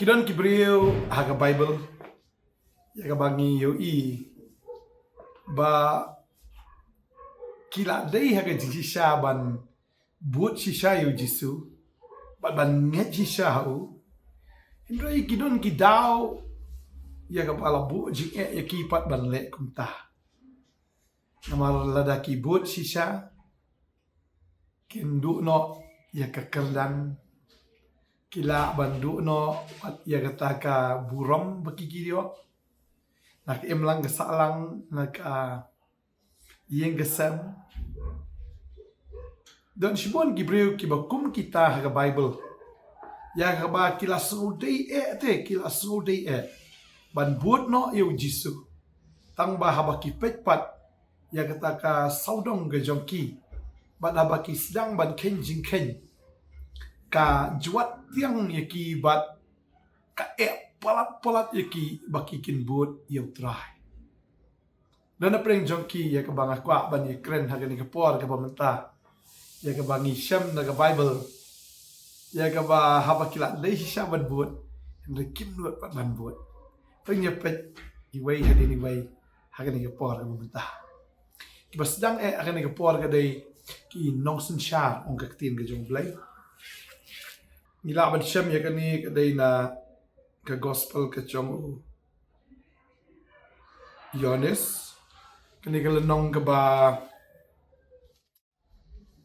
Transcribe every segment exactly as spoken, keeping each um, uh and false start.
Ki don ki briew ha ka Bible ïa kaba ngi ïohi ba ki la dei ha ka jingshisha ban bud shisha ïa u Jisu bad ban ngeit shisha ha u. Hynrei ki don ki daw ïa kaba la buh jingeh ïa ki pat ban leh kumta. Namar lada ki bud shisha kin duh noh ïa ka kyrdan, ki lah ban duh noh pat ïa kata ka burom ba ki ki ïoh na ka imlang ka sahlang, na ka ïing ka sem. Don shibun ki briew kiba kum kita ha ka Bible ïa kaba ki la sngewdei eh te, ki la sngewdei eh ban bud noh ïa u Jisu. Tang ba haba ki peit pat ïa kata ka sawdong ka jong ki bad haba ki sdang ban kheiñ jingkheiñ, ka jwat tiang ïa ki bad ka eh palat palat ïa ki ba ki kin bud ïa u Trai. Don na pdeng jong ki ïa kaba nga kwah ban ïakren ha kane ka por kaba mynta, ïa kaba ngi shem na ka Bible, ïa kaba haba ki la dei shisha ban bud, hynrei kim nud pat ban bud. To ngin ïa peit iwei hadien iwei ha kane ka por kaba mynta. Kiba sdang eh ha kane ka por ka dei ki nongsynshar, ong ka ktien ka jong U Blei. Ngi lah ban shem ïa kane ka dei na ka gospel ka jong u Ïoannis, kane ka lynnong kaba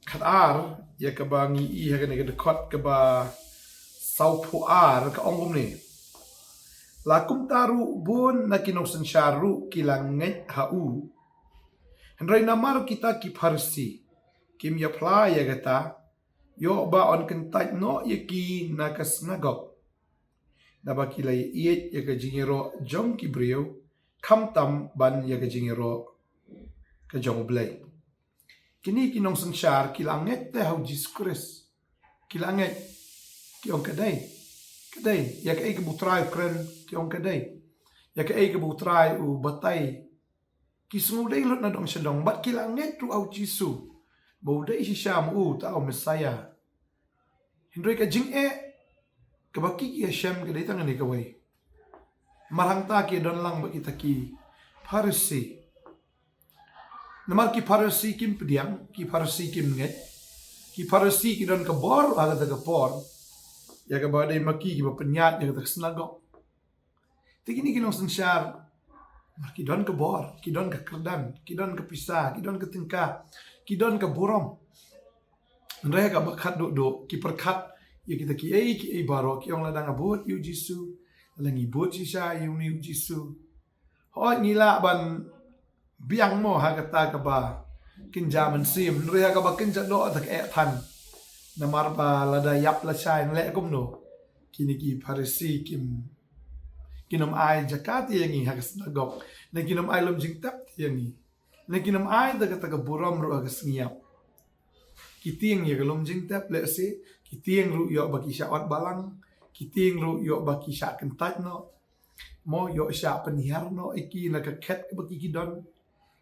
khatar, ïa kaba ngi i ha kane ka dkhot kaba sawphew ar, ka ong kumne: La kumta ruh bun na ki nongsynshar ruh ki la ngeit ha u. Hynrei namar kita ki Pharisi kim ïa phla ïa kata, ïoh ba yn kyntait noh ïa ki na ka synagog, naba ki la ïeit ïa ka jingïaroh jong ki briew khamtam ban ïa ka jingïaroh ka jong U Blei. Kine ki nongsynshar ki la ngeit te ha u Jisu Khrist. Ki la ngeit, ki ong ka dei, ka dei. Ïa kaei kaba u Trai u kren, ki ong ka dei. Ïa kaei kaba u Trai u batai, ki sngewdei lut na dong sha dong, bad ki la ngeit ruh ha u Jisu ba u dei shisha ma u ta u Messaïah. Hynrei ka jingeh kaba ki ki ïa shem ka dei tang kane kawei. Mar hangta ki don lang bad kita ki Pharisi. Namar ki Pharisi kim pdiang, ki Pharisi kim ngeit. Ki Pharisi ki don ka bor ha kata ka por, ïa kaba dei ma ki kiba pynïaid ïa kata ka synagog. Te kine ki nongsynshar, mar ki don ka bor, ki don ka kyrdan, ki don ka pisa, ki don ka tyngka, ki don ka burom. Hynrei ha kaba khatduh duh ki pyrkhat ïa kita kiei kiei baroh, ki ong lada nga bud ïa u Jisu, lada ngi bud shisha ïa une u Jisu, hooid ngi lah ban biang mo ha kata kaba kynja mynsiem, hynrei ha kaba kynja doh te ka eh than. Namar ba lada ïap lashai ngi leh kumno? Kine ki Pharisi kim, kin ym ai jaka te ïa ngi ha ka synagog, ne kin ym ai lum jingtep te ïa ngi, ne kin ym ai te kata ka burom ruh ha ka sngi ïap. Ki tieng ïa ka lum jingtep lehse, ki tieng ruh ïoh ba ki shah ot balang, ki tieng ruh ïoh ba ki shah kyntait noh, mo, ïoh shah pynhiar noh ïa ki na ka khet kaba ki ki don.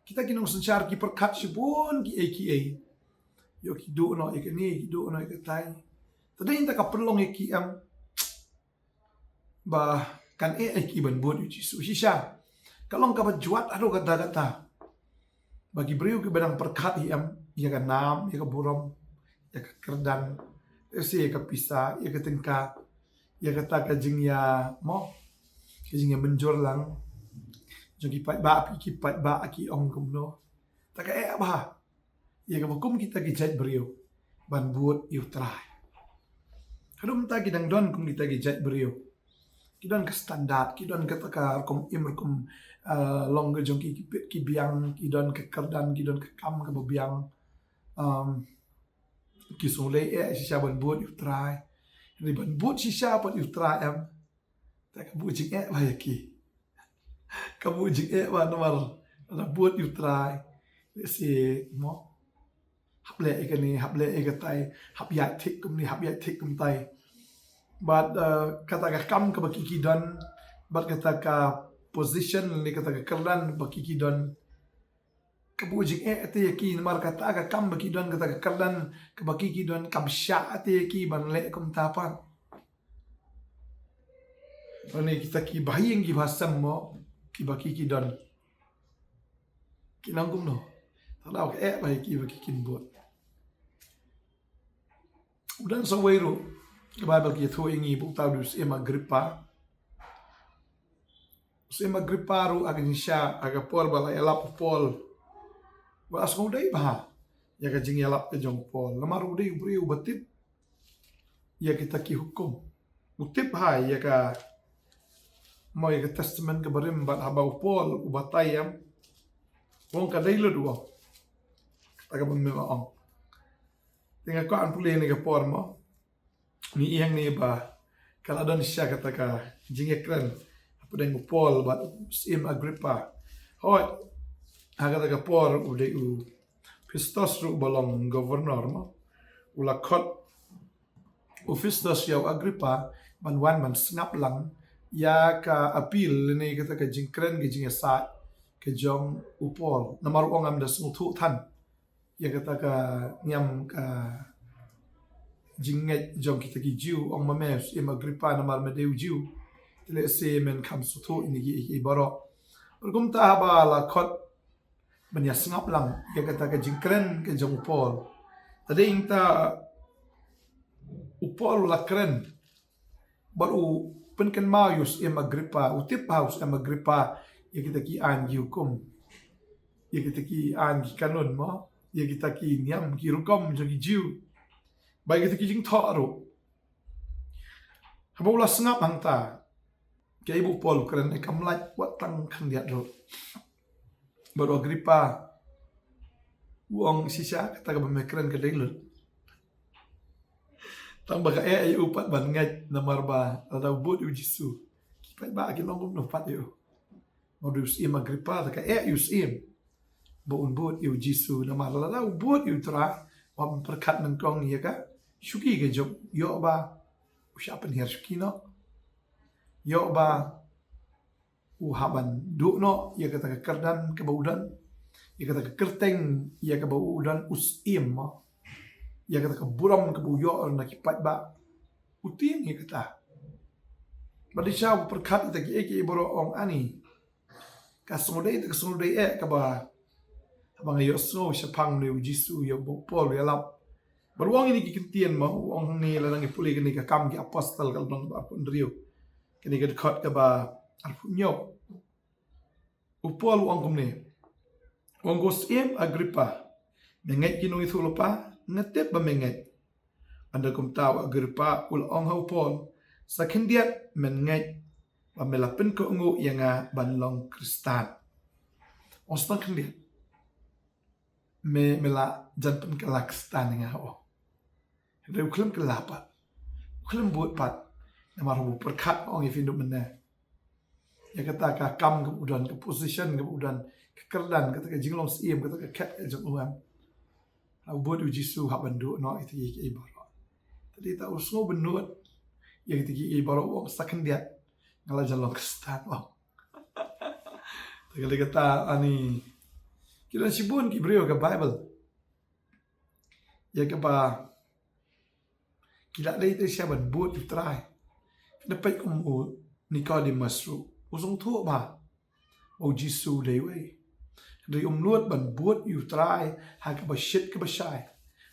Kita ki nongsynshar ki pyrkhat shibun kiei kiei. Ïoh ki duh noh ïa kane, ki duh noh ïa katai. Te dei ynda ka pynlong ïa ki em ba kan eh ïa ki ban bud ïa u Jisu shisha. Ka long kaba jwat haduh katta katta ba ki briew kiba dang pyrkhat hi em ïa ka nam, ïa ka burom, ïa ka kyrdan, ïa ka pisa, ïa ka tyngka, ïa kata ka jingïa, mo, ka jingïa mynjur lang jong ki paidbah, ki paidbah ki ong kumno. Ta ka eh bha ïa kaba kum kita ki jait briew ban bud ïa u Trai. Haduh mynta ki dang don kum kita ki jait briew. Ki don ka standard, ki don kata ka rukom im, rukom, eh, long ka jong ki, ki pit ki biang, ki don ka kyrdan, ki don ka kam kaba biang. Um, ki sngewlei eh shisha ban bud ïa u Trai. Hynrei ban bud shisha pat ïa u Trai em, te ka buh jingeh bha ïa ki. Ka buh jingeh bha namar lada bud ïa u Trai, lehse, mo, hap leh ïa kane, hap leh ïa katai, hap ïaid thik kumne, hap ïaid thik kumtai. Bad, eh, kata ka kam kaba ki ki don, bad kata ka position ne kata ka kyrdan ba ki ki don, ka buh jingeh te ïa ki, namar kata ka kam ba ki don, kata ka kyrdan kaba ki ki don, kam shah te ïa ki ban leh kumta pat. Lane kita ki bahaïing ki bahasem mo, kiba ki ki don, ki nang kumno? Tang da ka eh ba ki ba ki kin bud. U don sa uwei ruh, ka Baibl ka ïathuh ïa ngi ba uta u dei u Syiem Agrippa. U Syiem Agrippa ruh ha ka jingshisha, ha ka por ba la ïalap u Paul, u la sngewdei bha ïa ka jingïalap ka jong u Paul. Namar u dei u briew uba tip ïa kita ki hukum. U tip bha ïa ka, mo, ïa ka Testament kaba rim, bad haba u Paul u batai ïa u, u ong ka dei lut, u ong. Kata kaba me ong. Te nga kwah ban pule ha kane ka por mo, ngi ïeng ne ba ka la don shisha kata ka jingïakren hapdeng u Paul bad u Syiem Agrippa. Hooid, ha kata ka por u dei u Festus ruh ba long governor mo, u la khot u Festus ïa u Agrippa ban wan ban sngap lang ïa ka appeal lane kata ka jingkren ka jingïasaid ka jong u Paul. Namar u ong, ngam da sngewthuh than ïa kata ka niam ka jingngeit jong kita ki Jiw. U ong, ma me u Syiem Agrippa, namar me dei u Jiw, te lehse men kham sngewthuh ïa kine kiei kiei baroh. Bad kumta haba la khot ban ïa sngap lang ïa kata ka jingkren ka jong u Paul, te dei hangta u Paul u la kren bad u pynkynmaw ïa u Syiem Agrippa. U tip bha u Syiem Agrippa ïa kita ki aiñ ki hukum, ïa kita ki aiñ ki kanun mo, ïa kita ki niam ki rukom jong ki Jiw, bad ïa kita ki jingthoh ruh. Haba u la sngap hangta, kaei ba u Paul u kren, kam lait wat tang khyndiat ruh. Bad u Agrippa u ong, shisha kata kaba me kren ka dei lut. Tang ba ka eh ïa u pat ban ngeit, namar ba lada u bud ïa u Jisu, ki paidbah kin ong kumno pat ïa u? Namar u dei u Syiem Agrippa, te ka eh ïa u Syiem ba un bud ïa u Jisu. Namar lada u bud ïa u Trai, u hap ban pyrkhat nyngkong ïa ka shuki ka jong u, ïoh ba u shah pynhiar shuki noh, ïoh ba u hap ban duh noh ïa kata ka kyrdan kaba u don, ïa kata ka kyrteng ïa kaba u don u Syiem mo, ïa kata ka burom kaba u ïoh na ki paidbah. U tieng ïa kata. Bad shisha u pyrkhat ïa kita kiei kiei baroh, u ong, ani ka sngewdei, ka sngewdei eh kaba, haba nga ïohsngew shaphang une u Jisu ïa uba u Paul u ïalap. Bad u ong ïa kine ki kyntien mo, u ong hangne, lada ngi pule kane ka Kam ki Apostol ka lynnong ba arphew hynriew, kane ka dkhot kaba arphew hynñiew. U Paul u ong kumne, u ong, ko Syiem Agrippa, me ngeit ki nongïathuhlypa? Nga tip ba me ngeit. Ynda kumta u Agrippa u la ong ha u Paul, sa khyndiat men ngeit ba me la pynkohnguh ïa nga ban long Khristan. Ong sa tang khyndiat, me, me la jan pynkylla Khristan ïa nga, o. Hynrei u khlem kylla pat, u khlem bud pat. Namar u pyrkhat, ong, ïa phi, mynne ïa kata ka kam kaba u don, ka position kaba u don, ka kyrdan, kata ka jinglong syiem, kata ka khet ka jong u, em. La u bud ïa u Jisu, hap ban duh noh ïa kita kiei kiei baroh. Te dei ta u sngew bynnud ïa kita kiei kiei baroh, u ong, sa khyndiat nga la jan long Khristan, u ong. Te ka dei kata, ani, ki don shibun ki briew ha ka Baibl ïa kaba ki la dei te sha ban bud ïa u Trai. Phi da peit kum u Nicodemus ruh, u sngewthuh bha ba u Jisu u dei uwei, hynrei um nud ban bud ïa u Trai ha kaba shit kaba shai.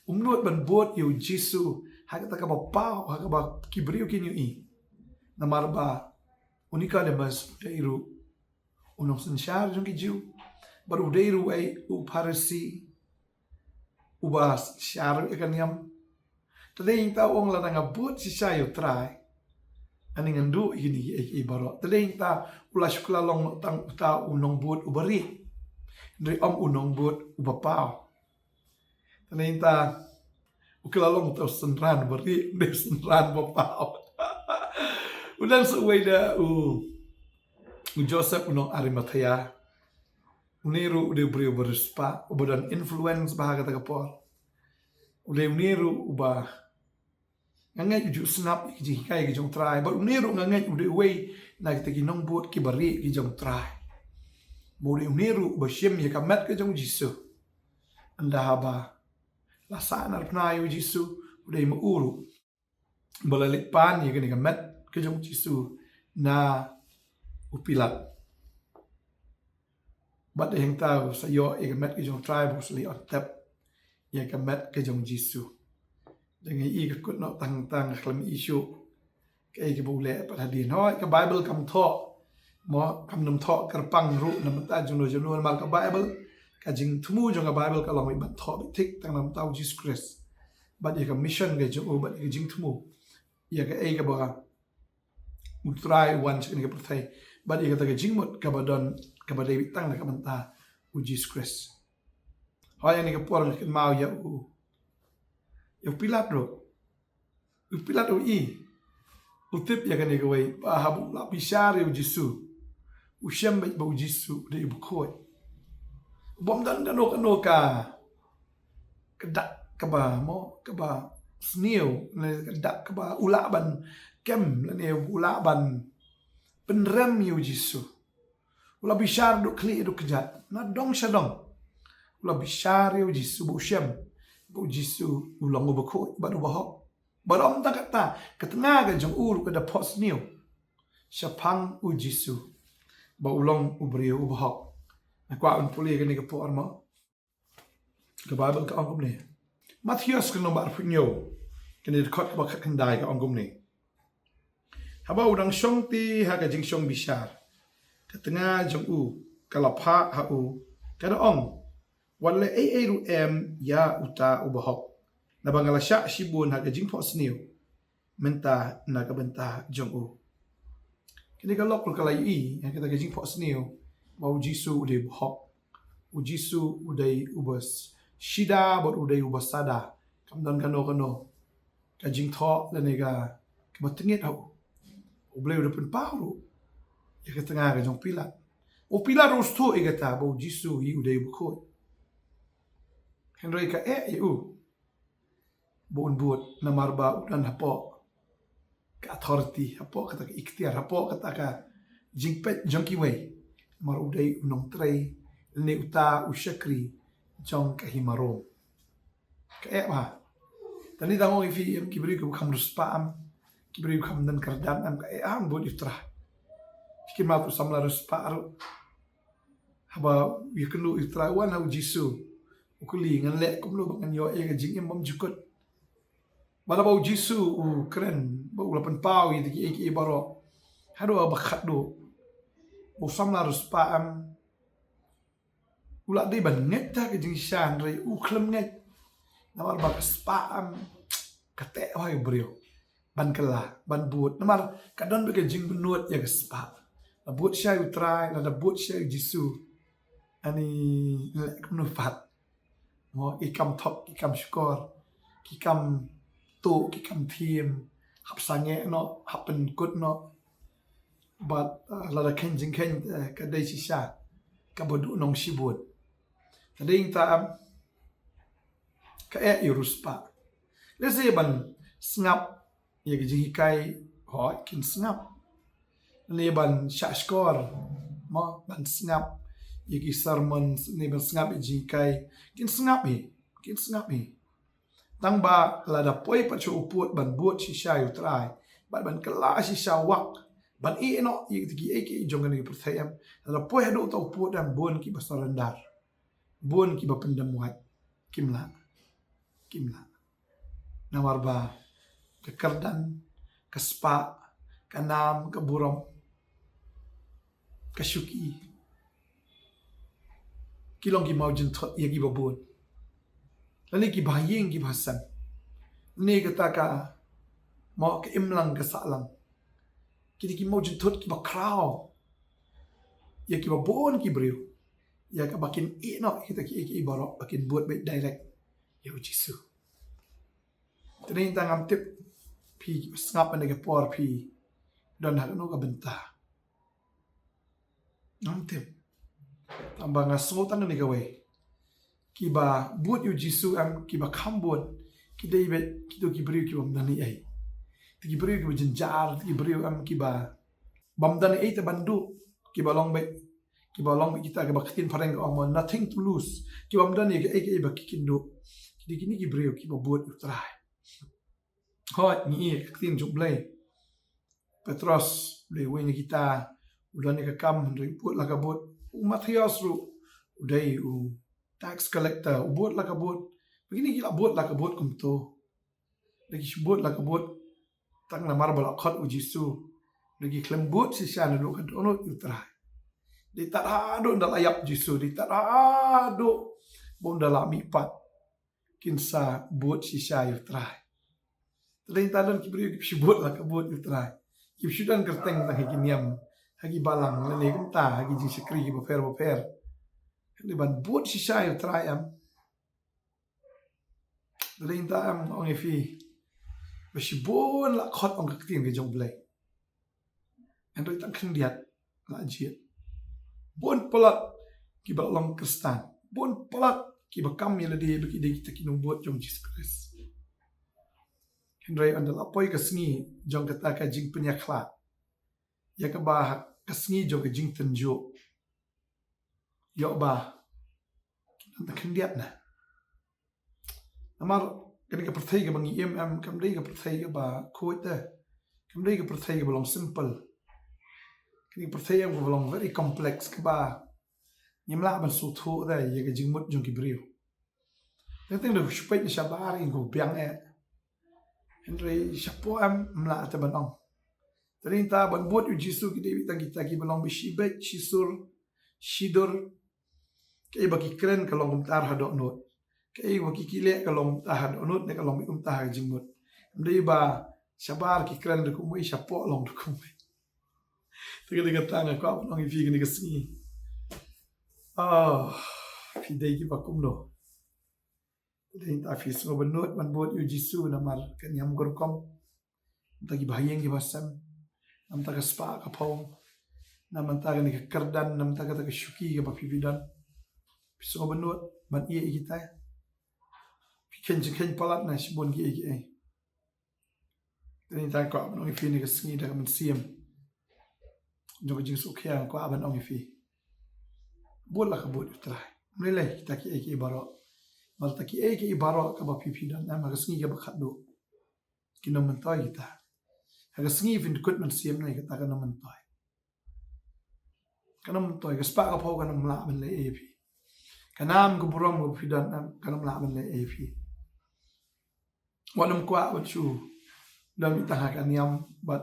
Um nud ban bud ïa u Jisu ha kata kaba paw, ha kaba ki briew kin ïohi. Namar ba u Nicodemus u dei ruh u nongsynshar jong ki Jiw, bad u dei ruh, ei, u Pharisi uba synshar ïa ka niam. Te dei hangta u ong, lada nga bud shisha ïa u Trai, ani ngan duh ïa kine kiei kiei baroh. Te dei hangta u la shu kylla long tang uta u nongbud uba rieh, hynrei ym u nongbud uba paw. Te dei hangta u kylla long uta u synran uba rieh, u dei u synran uba paw. U don sa uwei da u, u Joseph u nong Arimathea. Une ruh u dei u briew uba riewspah, uba don influence bha ha kata ka por. U dei une ruh uba nga ngeit u ju sngap ïa ki jinghikai ki jong u Trai, bad une ruh nga ngeit u dei uwei na kita ki nongbud kiba rieh ki jong u Trai. Bad u dei une ruh uba shim ïa ka met ka jong u Jisu. Ynda haba la sahnarphna ïa u Jisu, u dei ma u ruh ba la leit pan ïa kane ka met ka jong u Jisu na u Pilat. Bad hangta u sa ïoh ïa ka met ka jong u Trai bad u sa leit tep ïa ka met ka jong u Jisu. Dang ïa i ka kut noh tang tang ka khlem i shuh kaei kaba u leh pat hadien. Hooid, ka Baibl kam thoh, mo, kam nym thoh kyrpang ruh na bynta jong no jong no, namar ka Baibl, ka jingthmu jong ka Baibl ka long ban thoh beit thik tang na bynta u Jisu Khrist bad ïa ka mission ka jong u bad ïa ka jingthmu ïa kaei kaba u Trai u wan sha kane ka pyrthei bad ïa kata ka jingmut kaba don, kaba dei beit tang na ka bynta u Jisu Khrist. Hooid, ïa kane ka por nga kynmaw ïa u, ïa u Pilat ruh. U Pilat u i, u tip ïa kane kawei, ba haba u la bishar ïa u Jisu, u shem beit ba u Jisu u dei u bakhuid. U bym don kano kano ka, ka dak kaba, mo, kaba sniew, ne ka dak kaba u lah ban kem, lane u lah ban pynrem ïa u Jisu. U la bishar duh khlieh duh kjat, na dong sha dong. U la bishar ïa u Jisu ba u shem ba u Jisu u long u bakhuid bad u bahok. Bad ym tang kata, ka tnga ka jong u ruh ka da phohsniew shaphang u Jisu ba u long u briew u bahok. Nga kwah ban pule kane ka por, mo. Ka Baibl ka ong kumne. Mathaios ka lynnong ba arphew hynñiew, kane ka dkhot kaba khatkhyndai ka ong kumne. Haba u dang shong te ha ka jingshong bishar, ka tnga jong u ka la phah ha u, ka da ong, wat leh ei ei ruh em ïa uta u bahok, naba nga la shah shibun ha ka jingphohsniew mynta na ka bynta jong u. Kane ka lok ruh ka la ïohi ïa kata ka jingphohsniew ba u Jisu u dei u bahok, u Jisu u dei uba shida bad u dei uba sada. Kam don kano kano ka jingthoh lane ka, kaba tyngeh ha u. U Blei u da pynpaw ruh ïa ka tnga ka jong u Pilat. U Pilat ruh u sngewthuh ïa kata ba u Jisu hi u dei u bakhuid. Hynrei ka eh ïa u ba un bud, namar ba u don hapoh ka authority, hapoh kata ka iktiar, hapoh kata ka jingpeit jong kiwei. Namar u dei u nongtrei lane uta u shakri jong ka hima Rom. Ka eh bha. Tang ïa tang ong ïa phi, em, ki briew kiba kham riewspah, em, ki briew kham don kyrdan, em, ka eh bha ban bud ïa u Trai. Phi kynmaw u samla riewspah ruh, haba u ïakynduh ïa u Trai, wan ha u Jisu, u kylli, ngan leh kumno ba ngan ïoh ïa ka jingim bymjukut. Bad haba u Jisu u kren, ba u la pynpaw ïa kiei kiei baroh, haduh ba khatduh, u samla riewspah, em, u la dei ban ngeit ïa ka jingshisha, hynrei u khlem ngeit. Namar ba ka spah, em, ka teh bha ïa u briew ban kylla, ban bud. Namar ka don beit ka jingmynnud ïa ka spah. La bud shisha ïa u Trai, lada bud shisha ïa u Jisu, ani leh kumno pat? Mo, ki kam thok, ki kam shukor, ki kam tuh, ki kam thiem, hap sangeh noh, hap pynkut noh. Bad, eh, lada kheiñ jingkheiñ, eh, ka dei shisha kaba duh nongshibun. Ka dei, ïa kata, em, ka eh ïa u riewspah. Lehse ban sngap ïa ki jinghikai, hooid, kin sngap. Ne ban shahshkor, mo, ban sngap ïa ki sermon, ne ban sngap ïa ki jinghikai, kin sngap hi, kin sngap hi. Tang ba lada poi pat sha u pud ban bud shisha ïa u Trai, bad ban kylla shisha wak, ban ïeh noh ïa kiei kiei jong kane ka pyrthei, em, lada poi haduh uta u pud, em, bun kiba surrender, bun kiba pyndem wait, kim lah, kim lah. Namar ba ka kyrdan, ka spah, ka nam, ka burom, ka shuki, ki long ki mawjynthut ïa kiba bud. Lane kiba ha ïing, kiba ha sem. Lane kata ka, mo, ka imlang, ka sahlang. Kine ki mawjynthut kiba khraw ïa kiba bun ki briew, ïa kaba kin ïeh noh ïa kita kiei kiei baroh, ba kin bud beit direct ïa u Jisu. Te dei tang, ngam tip phi kiba sngap ha kane ka por phi don ha kano ka bynta. Ngam tip. Tang ba nga sngew tang kane kawei. Kiba bud ïa u Jisu, em, kiba kham bud, ki dei beit kito ki briew ki bym don ei ei. Te ki briew kiba jynjar, te ki briew, em, kiba bym don ei ei te ban duh, kiba long beit, kiba long beit kita, kiba ktien phareng ka ong mo, nothing to lose. Ki bym don ei ei, ei ei ba ki kin duh. Ki dei kine ki briew kiba bud ïa u Trai. Hooid, ngi ïohi ka ktien jong u Blei. Petros, U dei uwei na kita u don ïa ka kam, hynrei u bud la ka bud. U Matthias ruh u dei u tax collector, u bud la ka bud. Ba kine ki la bud la ka bud kumto. Da ki shu bud la ka bud tang namar ba la khot u Jisu. Da ki khlem bud shisha naduh ka dohnud ïa u Trai. Dei tad haduh ynda la ïap Jisu, dei tad haduh ba ynda la mihpat kin sa bud shisha ïa u Trai. Te dei tad don ki briew ki shu bud la ka bud ïa u Trai. Ki shu don kyrteng tang ha ki niam, ha ki balang, lane kumta ha ki jingshakri kiba pher ba pher. Hynrei ban bud shisha ïa u Trai em. Te dei tad em, nga ong ïa phi, ba shibun la khot ong ka ktien ka jong U Blei. Hynrei tang khyndiat la jied. Bun palat kiba la long Khristan, bun palat kiba kam ïa lade ba ki dei kita ki nongbud jong Jisu Khrist. Hynrei ynda la poi ka sngi jong kata ka jingpynïakhlad, ïa kaba ka sngi jong ka jingtynjuh, ïoh ba ki don tang khyndiat na. Namar kane ka pyrthei kaba ngi im em, kam dei ka pyrthei kaba khuid te. Kam dei ka pyrthei kaba long simple. Kane ka pyrthei em kaba long very complex, kaba ngim lah ban sngewthuh te ïa ka jingmut jong ki briew. Teng teng da shu peit na shabar ïa ka biang eh. Hynrei shapoh em, ym lah te ban ong. Te dei tad ban bud ïa u Jisu ki dei beit tang kita kiba long beit shi beit, shi sur, shi dur. Kaei ba ki kren ka long kumta ha dohnud. Kaei ba ki, ki leh ka long kumta ha dohnud, ne ka long beit kumta ha jingmut. Ym dei ba shabar ki kren da kumwei, shapoh long da kumwei. Te ka dei kata nga kwah ban ong ïa phi kane ka sngi. Oh, phi dei kiba kumno? Te dei tad phi sngewbha nud ban bud ïa u Jisu namar ka niam ka rukom. Namar ki bahaïing ki bahasem, namar ka spah ka phew, namar kane ka kyrdan, namar kata ka shuki kaba phi phi don. Phi sngewbha nud ban ïeh ïa kita. Phi kheiñ jingkheiñ palat na shibun kiei kiei. Te dei tad kwah ban ong ïa phi kane ka sngi da ka mynsiem jong ka jingsngewkhia, kwah ban ong ïa phi, bud la ka bud ïa u Trai. Ym lei lei kita kiei kiei baroh. Namar kita kiei kiei baroh kaba phi phi don em, ha ka sngi kaba khatduh kin ym myntoi kita. Ha ka sngi phin kut mynsiem na kita, kan ym myntoi. Kan ym myntoi, ka spah ka phew kan ym lah ban leh ei ïa phi. Ka nam ka burom kaba phi don em, kan ym lah ban leh ei ïa phi. Wat nym kwah ban shu don beit tang ha ka niam bad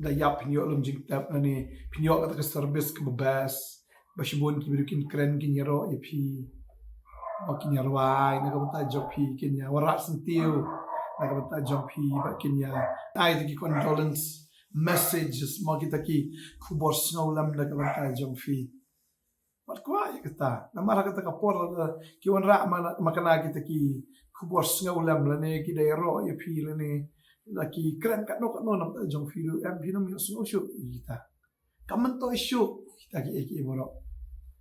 da ïap phin ïoh lum jingtep, lane phin ïoh kata ka service kaba best, ba shibun ki briew kin kren, kin ïaroh ïa phi, ba kin ïarwai na ka bynta jong phi, kin ïa wanrah syntiew na ka bynta jong phi, ba kin ïa ai ïa ki condolence messages, mo, kita ki khubor sngewlem na ka bynta jong phi. Wat kwah ïa kata. Namar ha kata ka por, eh, ki wanrah ma, ma kane kita ki khubor sngewlem, lane ki da ïaroh ïa phi, lane la ki kren katno katno na ka bynta jong phi ruh em, phin ym ïohsngew shuh ïa kita. Kam myntoi shuh kita kiei kiei baroh.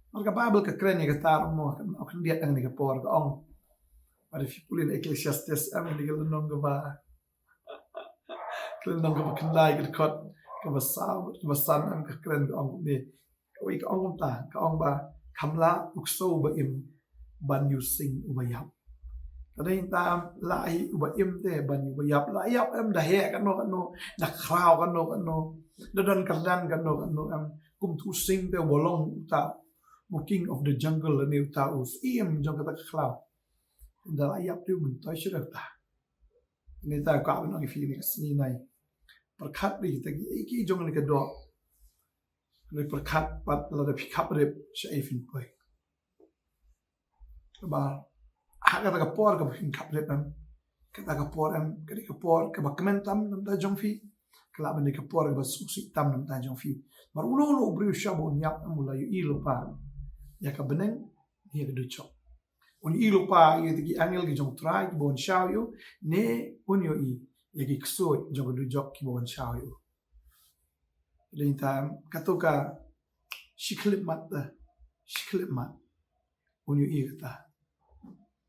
Namar ka Baibl ka kren ïa kata ruh mo, ka khyndiat ha kane ka por, ka ong. Bad phi pule na Ecclesiastes em, kane ka lynnong kaba, ka lynnong kaba khyndai, ka dkhot kaba saw, kaba san em, ka kren, ka ong kumne. Kawei ka ong kumta, ka ong ba, kam lah u ksew uba im ban ïohsngew uba ïap. Ka dei kumta, lah hi uba im te ban ïoh uba ïap. La ïap em, da heh kano kano, da khraw kano kano, da don kyrdan kano kano em, kum u sing te uba long uta u king of the jungle, lane uta u siem jong kata ka khlaw. Ynda la ïap te um myntoi shuh da kata. Nangta kwah ban ong ïa phi kane ka sngi, nai pyrkhat ïa kita kiei kiei jong kane ka doh. Nai pyrkhat pat lada phi khaprip shaei phin poi. Kaba ha kata ka por kaba phin khaprip em, kata ka por em, ka dei ka por kaba kmen tam na ka bynta jong phi. Ka lah ban dei ka por kaba sngewsih tam na ka bynta jong phi. Namar uno uno u briew shuwa ba un ïap em, u la ïohi lypa ïa ka bneng ne ïa ka dujok. Un ïohi lypa ïa kita ki angel ki jong u Trai kiba wan shaw ïa u, ne un ïohi ïa ki ksuid jong ka dujok kiba wan shaw ïa u. Te dei kumta, kato ka shi khyllipmat, eh, shi khyllipmat un ïohi kata.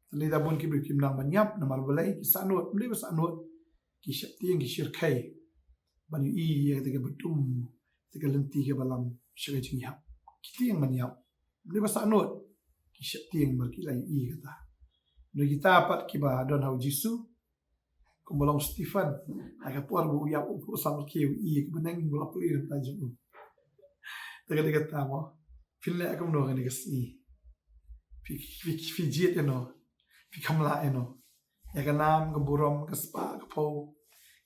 Te dei kumta bun ki briew kim nang ban ïap namar balei? Ki sahnud, ym dei ba sahnud, ki sheptieng, ki shyrkhei ban ïohi ïa kata kaba dum, kata ka lynti kaba lam sha ka jingïap. Ki tieng ban ïap, ym dei ba sahnud, ki sheptieng namar ki la ïohi kata. Hynrei kita pat kiba don ha u Jisu, Kumba long Stephen, ha ka por ba u ïap u, u samrkhie, u i ka bneng, u la plie na bynta jong u. Te ka dei kata mo. Phin leh kumno kane ka sngi? Phi, phi, phi jied ïano? Phi kham lah ïano? Ïa ka nam, ka burom, ka spah, ka phew,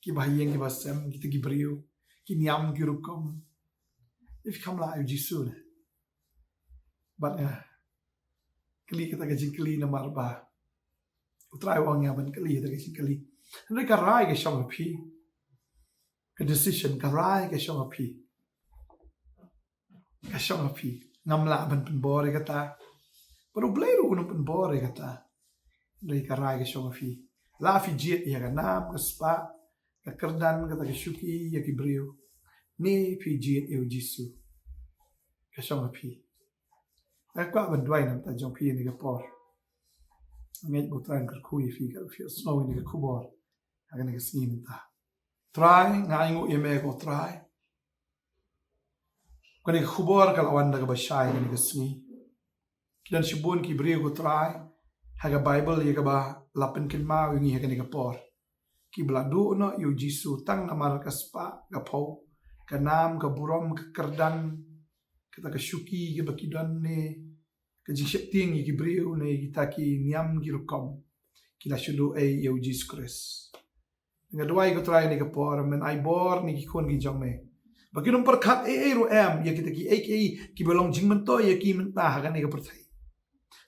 kiba ha ïing kiba sem, kita ki briew, ki niam ki rukom. Phi kham lah ïa u Jisu ne? Bad nga kylli kata ka jingkylli namar ba U Trai u ong ïa nga ban kylli kata ka jingkylli. Hynrei ka rai ka shong ha phi. Ka decision, ka rai ka shong ha phi. Ka shong ha phi. Ngam lah ban pynbor ïa kata. Bad U Blei ruh un ym pynbor ïa kata. Hynrei ka rai ka shong ha phi. La phi jied ïa ka nam, ka spah, ka kyrdan, kata ka shuki ïa ki briew, ne phi jied ïa u Jisu. Ka shong ha phi. Nga kwah ban duwai na ka bynta jong phi ha kane ka por. Nga ngeit ba U Trai un kyrkhu ïa phi, katba phi ïohsngew ïa kane ka khubor ha kane ka sngi mynta. Trai, nga ainguh ïa me ko Trai. Kane ka khubor ka la wan da kaba shai ha kane ka sngi. Ki don shibun ki briew ko Trai ha ka Baibl ïa kaba la pynkynmaw ïa ngi ha kane ka por, kiba la duh noh ïa u Jisu tang namar ka spah, ka phew, ka nam, ka burom, ka kyrdan, kata ka shuki kaba ki don ne ka jingsheptieng ïa ki briew ne kita ki niam ki rukom. Ki la shu duh ei ïa u Jisu Khrist. Nga duwai ko Trai ha kane ka por, men ai bor na ki khun ki jong me ba kin ym pyrkhat ei ei ruh em ïa kita kiei kiei kiba long jingmyntoi ïa ki mynta ha kane ka pyrthei.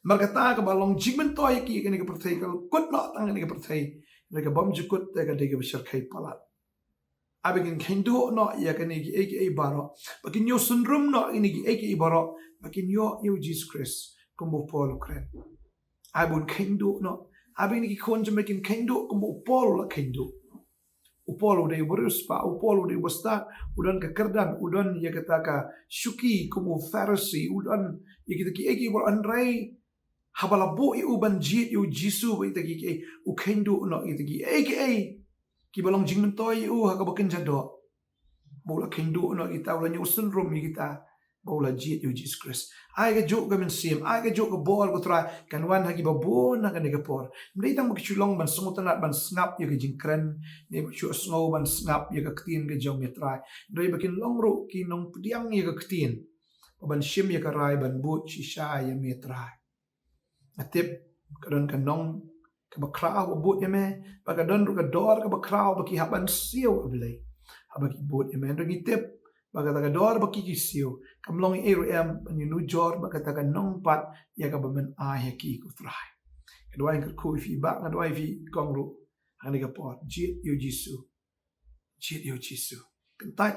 Namar kata kaba long jingmyntoi ïa ki ha kane ka pyrthei ka kut noh tang ha kane ka pyrthei. Hynrei ka bymjukut te ka dei kaba shyrkhei palat. Ai ba kin khein duh noh ïa kine kiei kiei baroh, ba kin ïoh synrum noh ïa kine kiei kiei baroh, ba kin ïoh ïa u Jisu Khrist kumba u Paul u kren. Ai ba un khein duh noh. Ai ba kine ki khun jong me kin khein duh kumba u Paul u la khein duh. U Paul u dei uba riewspah, u Paul u dei uba stad, u don ka kyrdan, u don ïa kata ka shuki kum u Pharisi, u don ïa kita kiei kiei baroh, hynrei haba la buh ïa u ban jied ïa u Jisu bad kita kiei kiei, u khein duh noh ïa kita kiei kiei kiba long jingmyntoi ïa u ha kaba kynja doh. Ba u la khein duh noh ïa kita, u la ñiew synrum ïa kita, ba u la jied ïa u Jisu Khrist. Ai kajuh ka mynsiem, ai kajuh ka bor ko Trai kan wan ha kiba bun ha kane ka por. Ym dei tang ba ki shu long ban sngewtynnat ban sngap ïa ka jingkren, ne ba shu sngew ban sngap ïa ka ktien ka jong me Trai. Hynrei ba kin long ruh ki nongpdiang ïa ka ktien, ba ban shim ïa ka rai ban bud shisha ïa me Trai. Nga tip ka don ka nong kaba khraw ba bud ïa me, bad ka don ruh ka dor kaba khraw ba ki hap ban siew, A Blei, haba ki bud ïa me. Hynrei ngi tip ba kata ka dor ba ki ki siew kam long ei ei ruh em ban ïanujor bad kata ka nong pat ïa kaba men ai ha ki ko Trai. Nga duwai kyrkhu ïa phi Bah, nga duwai ïa phi kong ruh ha kane ka por. Jied ïa u Jisu. Jied ïa u Jisu. Kyntait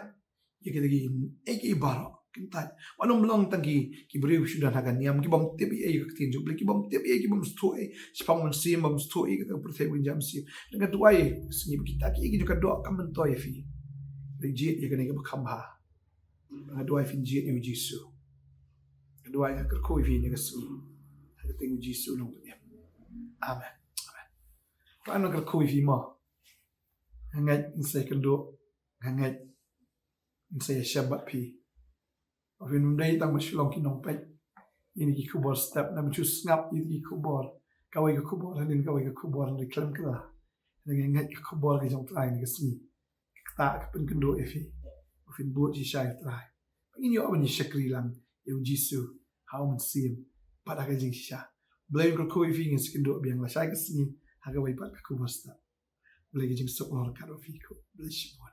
ïa kita kiei kiei baroh. Kyntait. Wat nym long tang ki, ki briew shu don ha ka niam, ki bym tip ei ei ïa ka ktien jong U Blei, ki bym tip ei ei, ki bym sngewthuh ei. Shaphang mynsiem bym sngewthuh ei, kata ka pyrthei bym jam siem. Nga duwai sngi ba kita kiei kiei jong ka doh kam myntoi ïa phi. Hynrei jied ïa kane kaba kham bha. Nga duwai phin jied ïa u Jisu. Nga duwai, nga kyrkhu ïa phi ha kane ka sngi ha ka kyrteng u Jisu u nongpynim. Amen. Amen. Nga kyrkhu ïa phi mo. Nga ngeit ngin sa ïakynduh, nga ngeit ngin sa ïashem bad phi. Ba phin ym dei tang ba shu long ki nongpeit ïa kine ki khubor step, ne ban shu sngap ïa kine ki khubor, kawei ka khubor hadien kawei ka khubor, hynrei khlem kylla. Nga ngeit ka khubor ka jong U Trai ha kane ka sngi ka ktah, ka pynkynduh ïa phi ba phin bud shisha ïa U Trai, ba ngin ïoh ban ïashakri lang ïa u Jisu ha u Mynsiem bad ha ka jingshisha. Blei un kyrkhu ïa phi, ngin sa ïakynduh biang lashai ka sngi ha kawei pat ka khubor step. Blei ka jingsuk long ryngkat bad phi ko. Blei shibun.